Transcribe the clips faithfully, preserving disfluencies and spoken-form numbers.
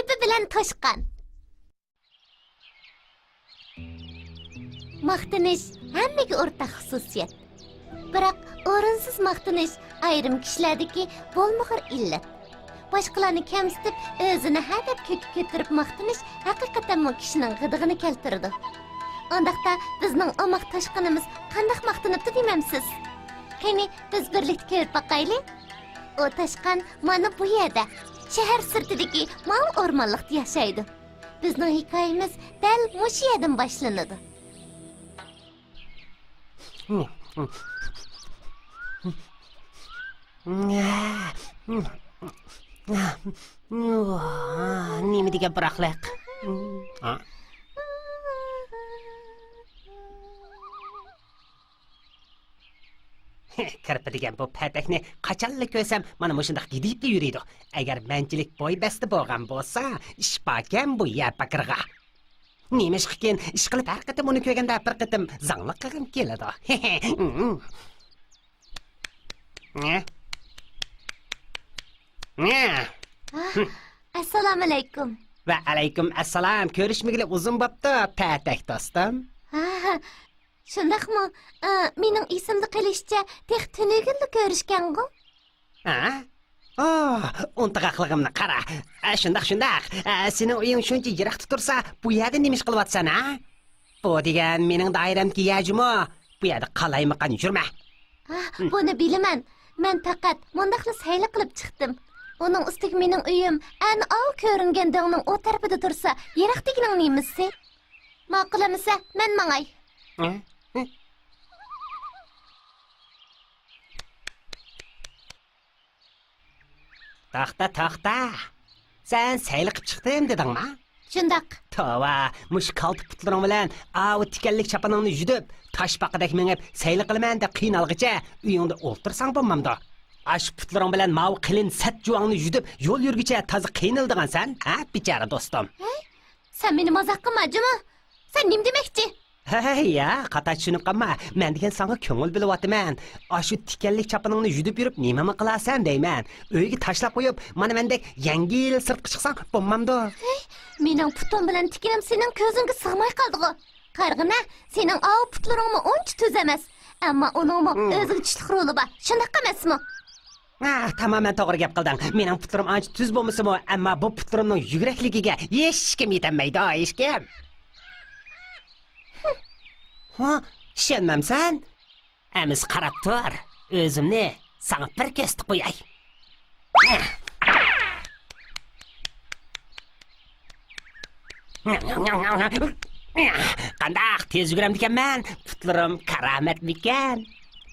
ئەپە بىلەن توشقان. ماختىنىش ھەممىگە ئورتاق خۇسۇسىيەت. بىراق ئورۇنسىز ماختىنىش ئايرىم كىشىلەردىكى بولمىغۇر ئىللەت. باشقىلارنى كەمسىتىپ، ئۆزىنى ھە دەپ كۆككە كۆتۈرۈپ ماختىنىش ھەقىقەتەنمۇ كىشىنىڭ غىدىقىنى كەلتۈرىدۇ. ئۇنداقتا بىزنىڭ ئوماق توشقىنىمىز قانداق ماختىنىپتۇ دېمەمسىز؟ قېنى، بىز بىرلىكتە كۆرۈپ باقايلى. ئۇ توشقان مانا بۇ يەردە، شەھەر سىرتىدىكى ماۋۇ ئورمانلىقتا ياشايدۇ. بىزنىڭ ھېكايىمىز دەل مۇشۇ يەردىن باشلىنىدۇ. نېمە دېگەن پىراقلىق. كىرپە دېگەن بۇ پەتەكنى قاچانلا كۆرسەم، مانا مۇشۇنداق گىدىيىپلا يۈرىدۇ. ئەگەر مەنچىلىك بوي-بەستە بولغان بولسا، ئىش باركەن بۇ يەر پاكىرىغا. نېمىشقىكىن، ئىشقىلىپ ھەر قېتىم ئۇنى كۆرگەندە بىر قېتىم زاڭلىق قىلغۇم كېلىدۇ. ئەسسالامۇئەلەيكۇم. ۋەئەلەيكۇم ئەسسالام. كۆرۈشمىگىلى ئۇزۇن بوپتۇ، پەتەك دوستۇم. ھا، شۇنداقمۇ؟ ئا، مېنىڭ ئېسىمدە قېلىشىچە، تېخى تۈنۈگۈنلا كۆرۈشكەنغۇ؟ ھە؟ ئو، ئۇنتۇغاقلىقىمنى قارا. ئە، شۇنداق، شۇنداق. ئە، سېنىڭ ئۆيۈڭ شۇنچە يىراقتا تۇرسا، بۇ يەردە نېمە ئىش قىلىۋاتىسەن، ھە؟ بۇ دېگەن مېنىڭ دائىرەمدىكى يەر جۇمۇ. بۇ يەردە قالايمىقان يۈرمە. ھا، بۇنى بىلىمەن. مەن پەقەت مۇنداقلا سەيلە قىلىپ چىقتىم. ئۇنىڭ ئۈستىگە مېنىڭ ئۆيۈم ئەنە ئاۋۇ كۆرۈنگەن دۆڭنىڭ ئۇ تەرىپىدە تۇرسا، يىراق دېگىنىڭ نېمىسى؟ ماقۇل ئەمىسە، مەن ماڭاي. ھە؟ ھە؟ توختا، توختا! سەن سەيلە قىپ چىقتىم دېدىڭما؟ شۇنداق. توۋا، مۇشۇ كالتە پۇتلىرىڭ بىلەن ئاۋۇ تىكەنلىك چاپىنىڭنى يۈدۈپ، تاشپاقىدەك مېڭىپ سەيلە قىلىمەن دەپ قىينالغىچە ئۆيۈڭدە ئولتۇرساڭ بولمامدۇ؟ ئاشۇ پۇتلىرىڭ بىلەن ماۋۇ قېلىن سەت جۇۋاڭنى يۈدۈپ يول يۈرگۈچە تازا قىينىلىدىغانسەن، ھە، بىچارە دوستۇم؟ ھەي، سەن مېنى مازاق قىلما، جۇمۇ! سەن نېمە دېمەكچى؟ ھەي، يا، خاتا چۈشىنىپ قالما. مەن دېگەن ساڭا كۆڭۈل بۆلۈۋاتىمەن. ئاشۇ تىكەنلىك چاپىنىڭنى يۈدۈپ يۈرۈپ نېمىمۇ قىلارسەن دەيمەن. ئۆيگە تاشلاپ قويۇپ، مانا مەندەك يەڭگىل سىرتقا چىقساڭ بولمامدۇ؟ ھەي، مېنىڭ پۇتۇم بىلەن تىكىنىم سېنىڭ كۆزۈڭگە سىغماي قالدىغۇ. قارىغىنا، سېنىڭ ئاۋۇ پۇتلىرىڭمۇ ئۇنچە تۈز ئەمەس. ئەمما ئۇنىڭمۇ ھىم. ئۆزىگە چىتلىق رولى بار. شۇنداق ئەمەسمۇ؟ ئاھ، تامامەن توغرا گەپ قىلدىڭ. مېنىڭ پۇتلىرىم ئانچە تۈز بولمىسىمۇ، ئەمما بۇ پۇتلىرىمنىڭ يۈگرەكلىكىگە ھېچكىم يېتەلمەيدۇ، ھېچكىم. ھە؟ ئىشەنمەمسەن؟ ئەمىسە قاراپ تۇر، ئۆزۈمنى ساڭا بىر كۆرسىتىپ قوياي. قانداق تېز يۈگۈرەمدىكەنمەن؟ پۇتلىرىم كارامەتمىكەن؟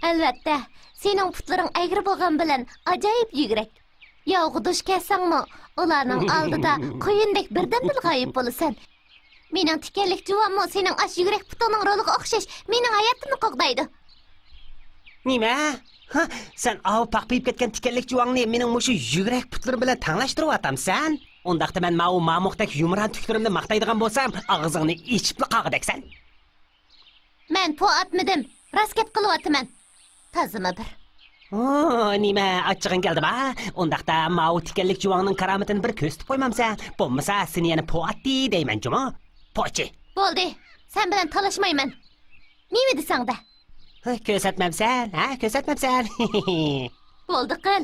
ئەلۋەتتە، سېنىڭ پۇتلىرىڭ ئەگرى بولغان بىلەن ئاجايىپ يۈگۈرەك. ياۋغا دۇچ كەلسەڭمۇ، ئۇلارنىڭ ئالدىدا قۇيۇندەك بىردەمدىلا غايىب بولىسەن. مېنىڭ تىكەنلىك جۇۋانمۇ سېنىڭ ئاشۇ يۈگۈرەك پۇتۇڭنىڭ رولىغا ئوخشاش مېنىڭ ھاياتىمنى قوغدايدۇ. نېمە؟ ھە، سەن ئاۋۇ پاخپىيىپ كەتكەن تىكەنلىك جۇۋاڭنى مېنىڭ مۇشۇ يۈگۈرەك پۇتلىرىم بىلەن تەڭلەشتۈرۈۋاتامسەن؟ ئۇنداقتا مەن ماۋۇ مامۇقتەك يۇمران تۈكلىرىمنى ماختايدىغان بولسام، ئاغزىڭنى ئېچىپلا قالغۇدەكسەن. مەن پو ئاتمىدىم، راست گەپ قىلىۋاتىمەن. تازىمۇ بىر. ئو، نېمە، ئاچچىقىڭ كەلدىما؟ ئۇنداقتا ماۋۇ تىكەنلىك جۇۋاڭنىڭ كارامىتىنى بىر كۆرسىتىپ قويمامسەن؟ بولمىسا سېنى يەنە پو ئاتتى دەيمەن جۇمۇ. پوچى. بولدى، سەن بىلەن تالاشمايمەن. نېمە دېسەڭدە. ھە، كۆرسەتمەمسەن، ھە، كۆرسەتمەمسەن. بولدى، قىل.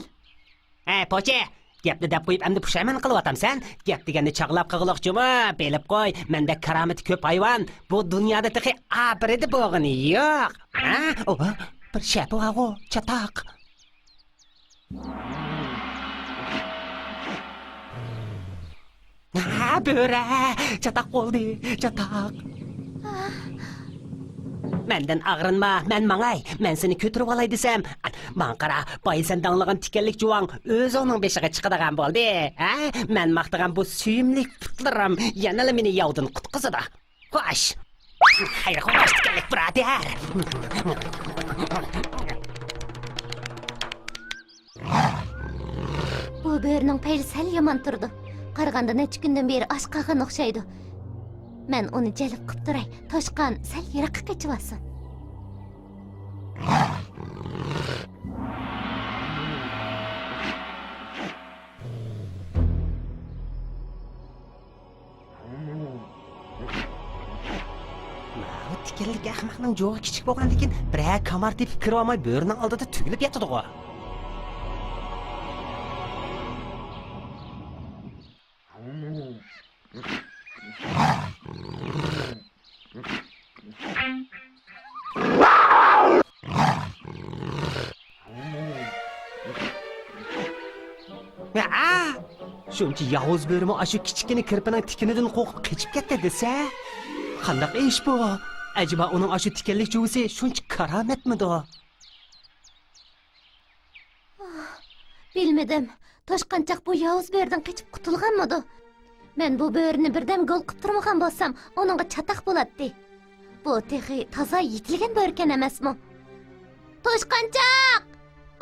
ھەي، پوچى! گەپنى دەپ قويۇپ، ئەمدى پۇشايمان قىلىۋاتامسەن؟ گەپ دېگەننى چاغلاپ قىلغۇلۇق جۇمۇ، بىلىپ قوي، مەندەك كارامىتى كۆپ ھايۋان بۇ دۇنيادا تېخى ئابىرىدە بولغىنى يوق. ھە؟ ئوھ، بىر شەپە بارغۇ، چاتاق. ھە، بۆرە! چاتاق بولدى، چاتاق! مەندىن ئاغرىنما، مەن ماڭاي. مەن سېنى كۆتۈرۈۋالاي دېسەم، ماڭا قارا، بايا سەن داڭلىغان تىكەنلىك جۇۋاڭ ئۆزۈڭنىڭ بېشىغا چىقىدىغان بولدى. ھە؟ مەن ماختىغان بۇ سۆيۈملۈك پۇتلىرىم يەنىلا مېنى ياۋدىن قۇتقۇزىدۇ. خوش! خەير خوش، تىكەنلىك بۇرادەر! بۇ بۆرىنىڭ پەيلى سەل يامان تۇرىدۇ. قارىغاندا نەچچە كۈندىن بېرى ئاچ قالغان ئوخشايدۇ. مەن ئۇنى جەلپ قىپ تۇراي، توشقان سەل يىراققا قېچىۋالسۇن. تىكەنلىك ئەخمەقنىڭ جوغى كىچىك بولغاندىكىن، بىرەر كامار تېپىپ كىرىۋالماي، بۆرىنىڭ ئالدىدا تۈگۈلۈپ ياتىدىغۇ. ھە؟ شۇنچە ياۋۇز بۆرىمۇ ئاشۇ كىچىككىنە كىرپىنىڭ تىكىنىدىن قورقۇپ قېچىپ كەتتى دېسە؟ قانداق ئىش بۇ؟ ئەجەبا ئۇنىڭ ئاشۇ تىكەنلىك جۇۋىسى شۇنچە كارامەتمىدۇ؟ بىلمىدىم، توشقانچاق بۇ ياۋۇز بۆرىدىن قېچىپ قۇتۇلغانمىدۇ؟ مەن بۇ بۆرىنى بىردەم گول قىپ تۇرمىغان بولسام، ئۇنىڭغا چاتاق بولاتتى. بۇ تېخى تازا يېتىلگەن بۆرىكەن ئەمەسمۇ؟ توشقانچاق!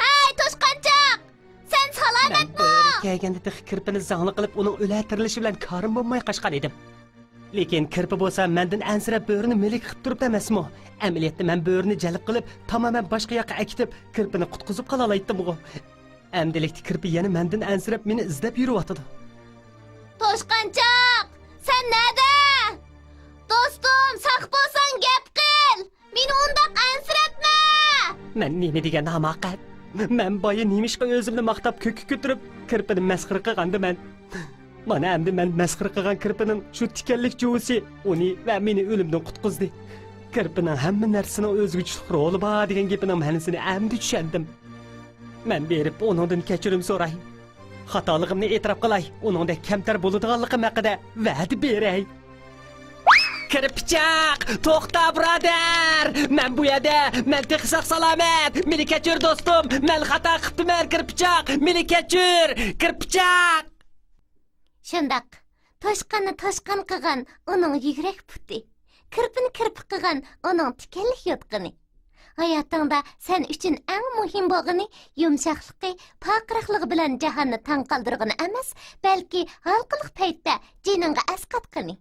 ھەي، توشقانچاق! سەن مەن سالامەتمۇ؟ بۆرە كەلگەندە تېخى كىرپىنى زاڭلىق قىلىپ، ئۇنىڭ ئۆلە تىرىلىشى بىلەن كارىم بولماي قاچقان ئىدىم. لېكىن كىرپى بولسا مەندىن ئەنسىرەپ بۆرىنى مىلىكى قىپ تۇرۇپتۇ ئەمەسمۇ؟ ئەمەلىيەتتە مەن بۆرىنى جەلپ قىلىپ، تامامەن باشقا ياققا ئەكېتىپ، كىرپىنى قۇتقۇزۇپ قالالايتتىمغۇ. ئەمدىلىكتە كىرپى يەنە مەندىن ئەنسىرەپ مېنى ئىزدەپ يۈرۈۋاتىدۇ. توشقانچاق! سەن نەدە؟ دوستۇم، ساق بولساڭ گەپ قىل! مېنى ئۇنداق ئەنسىرەتمە! مەن نېمە دېگەن ھاماقەت؟ مەن بايا نېمىشقا ئۆزۈمنى ماختاپ كۆككە كۆتۈرۈپ، كىرپىنى مەسخىرە قىلغاندىمەن؟ مانا ئەمدى مەن مەسخىرە قىلغان كىرپىنىڭ شۇ تىكەنلىك جۇۋىسى ئۇنى ۋە مېنى ئۆلۈمدىن قۇتقۇزدى. كىرپىنىڭ ھەممە نەرسىنىڭ ئۆزىگە چۈشلۈك رولى بار دېگەن گېپىنىڭ مەنىسىنى ئەمدى چۈشەندىم. مەن بېرىپ ئۇنىڭدىن كەچۈرۈم سوراي. خاتالىقىمنى ئېتىراپ قىلاي، ئۇنىڭدەك كەمتەر بولىدىغانلىقىم ھەققىدە ۋەدە بېرەي. كىرپىچاق، توختا بۇرادەر! مەن بۇ يەردە، مەن تېخى ساق سالامەت! مېنى كەچۈر دوستۇم، مەن خاتا قىپتىمەن، كىرپىچاق! مېنى كەچۈر، كىرپىچاق! شۇنداق، توشقاننى توشقان قىلغان ئۇنىڭ يۈگرەك پۇتى، كىرپىنى كىرپىك قىلغان ئۇنىڭ تىكەنلىك يوتقىنى. ھاياتىڭدا سەن ئۈچۈن ئەڭ مۇھىم بولغىنى يۇمشاقلىقى، پارقىراقلىقى بىلەن جاھاننى تاڭ قالدۇرغىنى ئەمەس، بەلكى ھالقىلىق پەيتتە جېنىڭغا ئەسقاتقىنى.